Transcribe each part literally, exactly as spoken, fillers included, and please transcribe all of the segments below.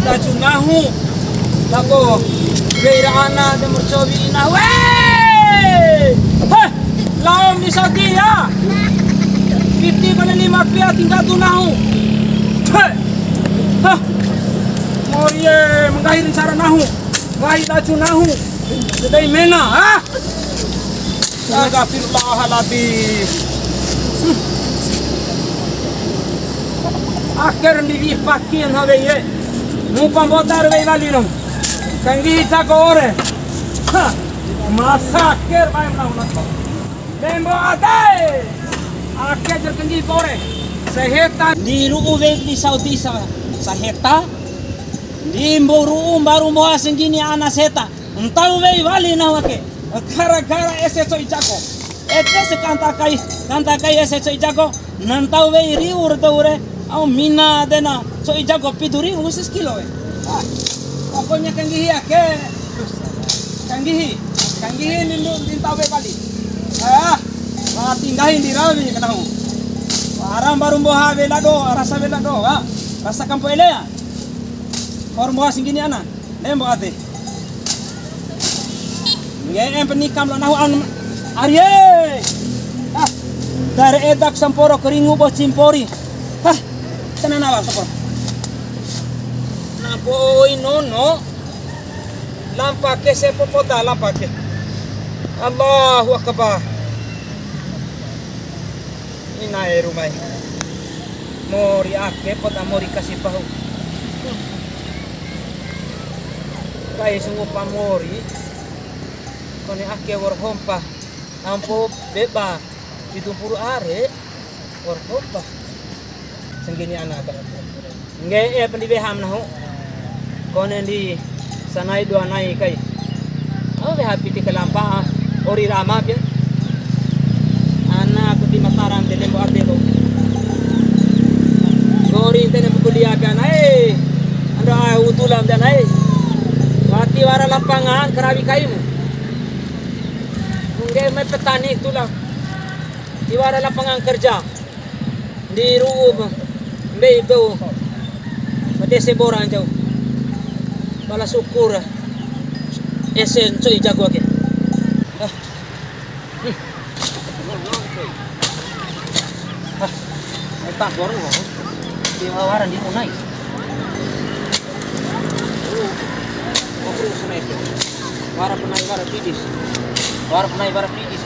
Laju nahu, labo wei ra ana de mercowi nahu. Wei! Heh! Lao mi sadi ya. Piti kone lima pia tinggal tu nahu. Heh! Hah! Morie, menggahi rencana nahu. Ngai laju nahu. Sedai mena, ha? Astagfirullahaladzim. Akhir ndi wi pakin ha wei e. Mupa mbotar wei wali no. Kanggihi jago ore. Ha. Masa akhir main nahu nahu. Lembo ade. Akhir jer kanggihi bore. Seheta. Ndi ru'u wei di Saudi sa. Seheta. Ndi mbo ru'u mbaru mboha sanggini ana seheta. Ntau wei wali nahu ake. Gara-gara ese co'i jago. Ede se kanta kai, kanta kai ese co'i jago. Na ntau wei riu re dou re. Au mina de na co'i jago pidu riu sis kilo e. Ah, pokoknya kanggihi ake. Kanggihi. Kanggihi nindu ntau wei wali. Ah, mati nggahi ndi rawi ke nahu. Wara mbaru mboha wela do, rasa wela do, ha. Rasa kampo ele ya. Mbaru mboha sanggini ana. Lembo ade. Ngge'e mpa nikam lo nahu anu. Arie. Ah. Dare edak samporo karingu bo cimpori. Hah. Tena nawa samporo. Na boi nono. Lampa ke sepo poda lampa ke. Allahu Akbar. Inae rumae. Mori ake poda mori kasi pahu. Kai sangupa mori. Kone ake wa'ur hompa. Ampo beba. Pidu mpuru are. Wa'ur hompa. Sanggini ana ka. Ngge'e pa ndi weham nahu. Kone ndi sanai dua nai kai. Au weha piti kalampa, ori rama pia. Ana ku di Mataram de lembo ade ko. Ori ntene mu kuliah pia nai. Ando au tulam de nai. Wati wara lapangan karawi kaimu. Ngge'e mai petani tulam. Tiwara lapangan kerja. Ndi ru'u mbei dou. Made se bora ncau. Pala syukur. Ese nco'i jago ake. Ah. Hmm. Ah. Mai tabor lo. Di wara ndi munai. Wara penai wara pidis. Wara penai wara pidis.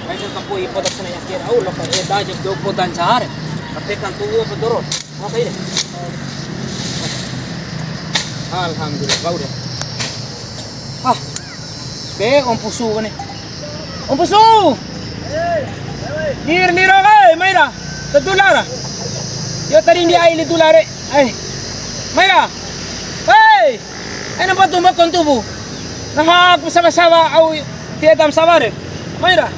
Kaina kapoi poda kena ya kira au la pa eda je do poda ncare. Tapi kan tuwo pedoro. Masa ini. Alhamdulillah, bau deh. Ah. Be, Om Pusu kene. Om Pusu. Nir niro kai, maira. Tetulara. Yo tadi ndi ai li tulare. Ai. Maira. Hei. Ena batu mbakon tubu. Naha aku sawa-sawa au ti edam sawa re. Maira.